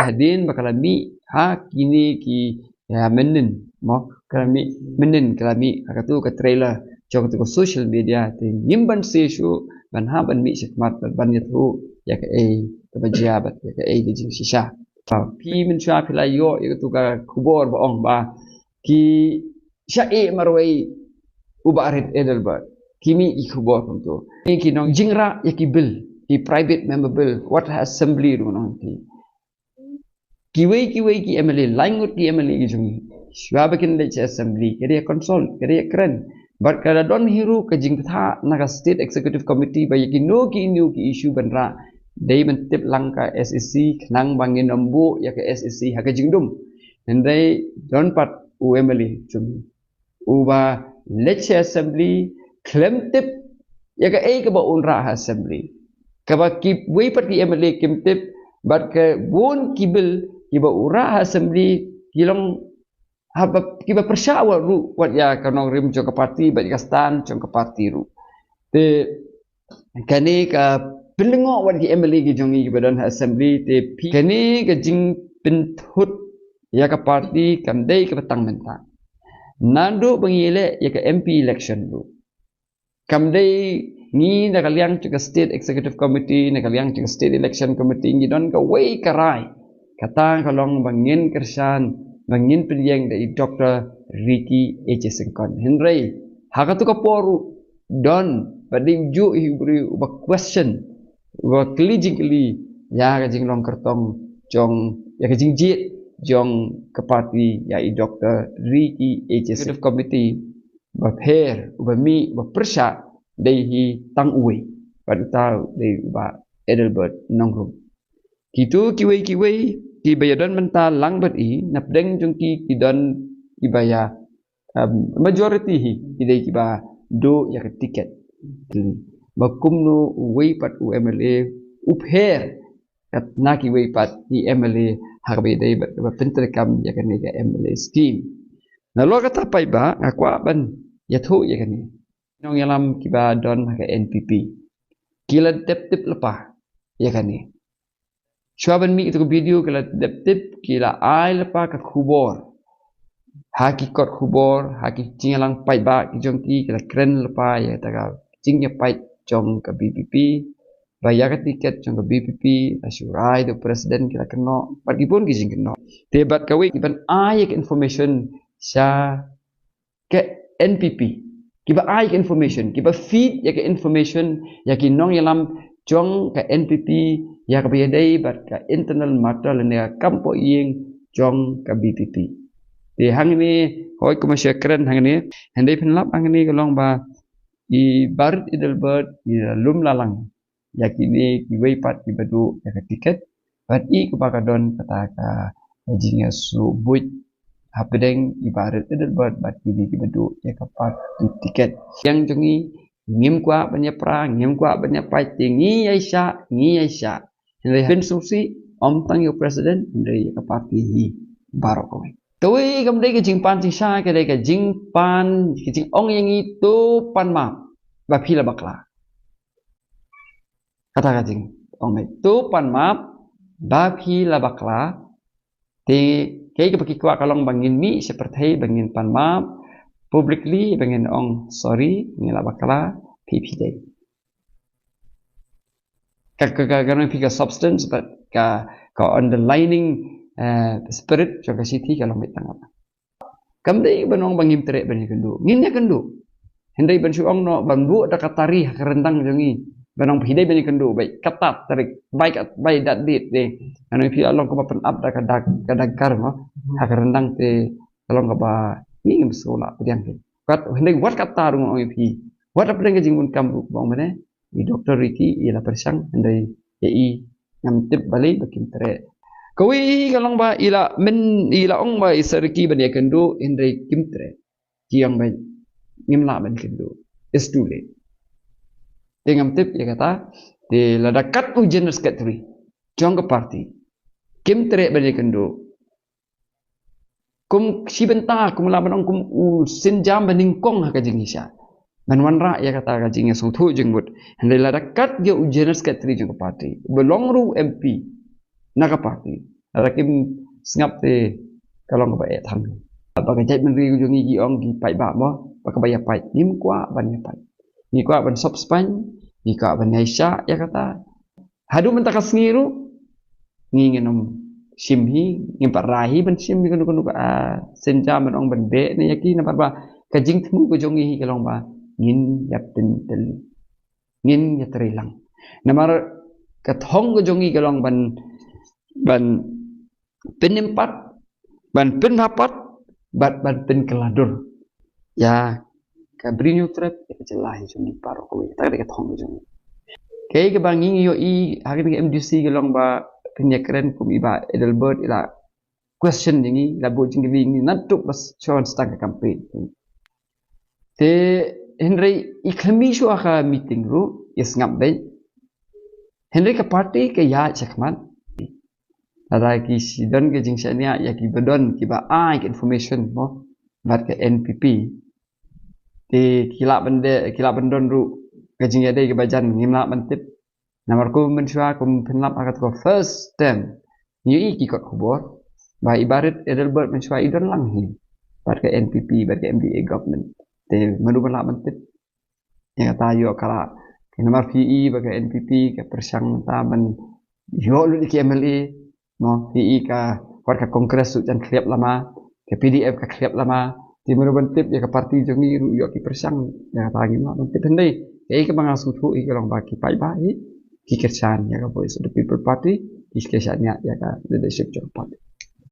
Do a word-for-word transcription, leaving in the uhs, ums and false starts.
Hadien ba ka la mih ha kine ki, ïa, mynnin, mo, ka la mih mynnin, ka la mih ha katu ka trailer jong katu ka social media, te ngim banse shuh ban hap ban mih shakhmat ban ïathuh ïa kaei kaba jia bad ïa kaei ka jingshisha. Phi mynshuwa phi la ïoh ïa katu ka khubor ba ong ba ki sha e marwei u Bah Arit Adelbert. Ki mih ki khubor kumtu. Ki nongjingrah ïa ki bill, ki private member bill, wat ha assembly ruh nong ki. Kiwei kiwei ki M L A, laingut ki M L A ki jong ngi, shuwa ba kin leit sha assembly, ka dei consult, ka dei kren. Bad ka la don hi ruh ka jingthoh na ka State Executive Committee ba ïa kino kino ki issue ban rah, dei ban tip lang ka S E C, khnang ba ngin ym buh ïa ka S E C ha ka jingdum. Hynrei don pat u M L A jong ngi uba leit sha assembly, khlem tip ïa kaei kaba un rah ha assembly. Kaba kiwei pat ki M L A kim tip, bad ka bun ki bill kiba u rah ha assembly ki long haba, kiba pyrshah wat ruh wat ïa ka nongrim jong ka party bad ïa ka stand jong ka party ruh. Te kane ka pynlyngngoh wat ki M L A ki jong ngi kiba don ha assembly, te phi, kane ka jingpynthut ïa ka party kam dei kaba tang mynta. Naduh ba ngi leh ïa ka M P election ruh, kam dei ngi na ka liang jong ka State Executive Committee, na ka liang jong ka State Election Committee, ngi don kawei ka rai, kata ka long ba ngin kyrshan, ba ngin pynïeng da i Doctor Ricky A J Syngkon. Hynrei ha katu ka por ruh don ba dei juh hi u briew uba question, uba kylli jingkylli ïa ka jinglong kyrtong jong, ïa ka jingjied jong ka party ïa i Doctor Ricky A J Syngkon. Committee ba pher, uba mih, uba pyrshah, dei hi tang uwei, bad uta dei u Bah Adelbert Nongrum. Kitu kiwei kiwei kiba ïa don mynta lang bad i, na pdeng jong ki ki don kiba ïa, um, majority hi ki dei kiba duh ïa ka ticket. Ba kumno uwei pat u M L A u pher kat na kiwei pat ki M L A ha kaba ïadei bad kaba pyntreikam ïa kane ka M L A scheme. Nalor kata paidbah, nga kwah ban ïathuh ïa kane. Nongïalam kiba don ha ka N P P ki la dep tip lypa ïa kane. Shuwa ban mih ïa katu ka video ki la dep tip, ki la ai lypa ka khubor ha ki kot khubor, ha ki jingïalang paidbah ki jong ki, ki la kren lypa ïa kata ka jingïapait jong ka V P P, ba ïa ka ticket jong ka V P P la shu rai da u president, ki la kynnoh bad ki bun ki jingkynnoh. Te bad kawei ki ban ai ïa ka information sha ka N P P, kiba ai ka information, kiba feed ïa ka information ïa ki nongïalam jong ka N P P ïa kaba ïadei bad ka internal matter lane ka kam poh ïing jong ka V P P. Te hangne, hooid, kumba shu kren hangne, hynrei phin lap hangne ka long ba i Bah Arit Adelbert i la lum la lang ïa kine kiwei pat kiba duh ïa ka ticket, bad i kumba ka don kata ka jingïasyllok buit hapdeng i Bah Arit Adelbert bad kine kiba duh ïa ka party ticket. Ïa jong ngi, ngim kwah ban ïapra, ngim kwah ban ïapait, te ngi ïaishah, ngi ïaishah. Hynrei phin sngewsih, ym tang ïa u president, hynrei ïa ka party hi baroh kawei. Kawei kam dei ka jingpan jingshai, ka dei ka jingpan, ka jingong ïa ngi, to pan map ba phi la bakla. Kata ka jingong, to pan map ba phi la bakla. Te kaei kaba ki kwah ka long ba ngin mih sha pyrthei ba ngin pan map publicly, ba ngin ong sorry, ngi la bakla, phi phi dei. Ka, ka, ka, ka, ka substance, but ka, ka underlining, eh, spirit jong ka shithi ka long beit tang. Kam dei ban ong ba ngim treh ban ïakynduh. Ngin ïakynduh. Hynrei ban shu ong noh ban buh da ka tari ha ka ryndang jong ngi, ban ong phi dei ban ïakynduh, bai kata tarik, bai kat, bai dat dit de. Ngan ong phi la long kaba pynap da ka dak, ka dak kar mo ha ka ryndang, te ka long kaba ngi ngim sngewlah pdiang te. Kat, hynrei wat kata ruh ngan ong ïa phi, wat hapdeng ka jingbun kam ruh ba ong mynne i Doctor Ricky i la pyrshang, hynrei ïa i ngam tip balei ba kim treh. Kawei ka long ba i la myn, i la ong ba i sa Ricky ban ïakynduh, hynrei kim treh. Ki ong ba ngim lah ban kynduh, it's too late. Te ngam tip ïa kata. Te lada kat u General Secretary jong ka party kim treh ban ïakynduh, kum shi bynta, kum lah ban ong kum u sienjam ba nyngkong ha ka jingshisha ban wanrah ïa kata ka jingïasngewthuh jingmut. Hynrei lada kat ïa u General Secretary jong ka party, ba long ruh M P na ka party, Lada kim sngap te ka long kaba eh thang. Ba ka jaitbynriew jong ngi ki ong ki paidbah mo, ba kaba ïa pait. Ngim kwah ban ïa pait. Ngi kwah ban sop spaiñ, ngi kwah ban ïaishah ïa kata. Haduh mynta ka sngi ruh ngi ngin ym shim hi, ngim pat rai hi ban shim hi kano kano ka, ah, synjam ban ong ban beh ne ïa ki, namar ba ka jingthmu ka jong ngi hi ka long ba ngin ïa pyntylli, ngin ïa trei lang. Namar ka thong ka jong ngi ka long ban, ban pynim pat, ban pynbha pat, bad ban pynkylla dur ïa ka Bri Hynñiewtrep, ïa ka jylla hi jong ngi baroh kawei. Kata ka dei ka thong ka jong ngi. Kaei kaba ngi ïohi ha kane ka M D C ka long ba phin ïakren kum i Bah Adelbert i la question ïa ngi, i la buh jingkylli ïa ngi naduh ba shu wan sdang ka campaign. Te hynrei i khlem mih shuwa ka meeting ruh i sngap beit. Hynrei ka party ka ïaid shakhmat. Lada ki shu don ka jingshaniah ïa kiba don kiba ai ka information mo bad ka N P P, te ki lah ban de, ki lah ban don ruh ka jingïadei kaba jan, ngim lah ban tip. Namar kum mynshuwa kum phin lap ha kata ka first term, ngi ïohi ki kot khubor ba i Bah Adelbert mynshuwa i don lang hi bad ka N P P bad ka M D A government. Te mano ba lah ban tip. Ïa kata ïoh ka la, namar phi i ba ka N P P ka pyrshang mynta ban ïoh lut ïa ki M L A mo, phi i ka, wat ka Congress ruh jan khlieh lama, ka P D F ka khlieh lama. Te mano ban tip, ïa ka party jong ngi ruh ïoh ki pyrshang. Ïa kata ngim lah ban tip hynrei kaei kaba nga sngewthuh hi ka long ba ki paidbah hi ki kyrshan ïa ka Voice of the People Party, ki kyrshan ïa, ïa ka leadership jong ka party.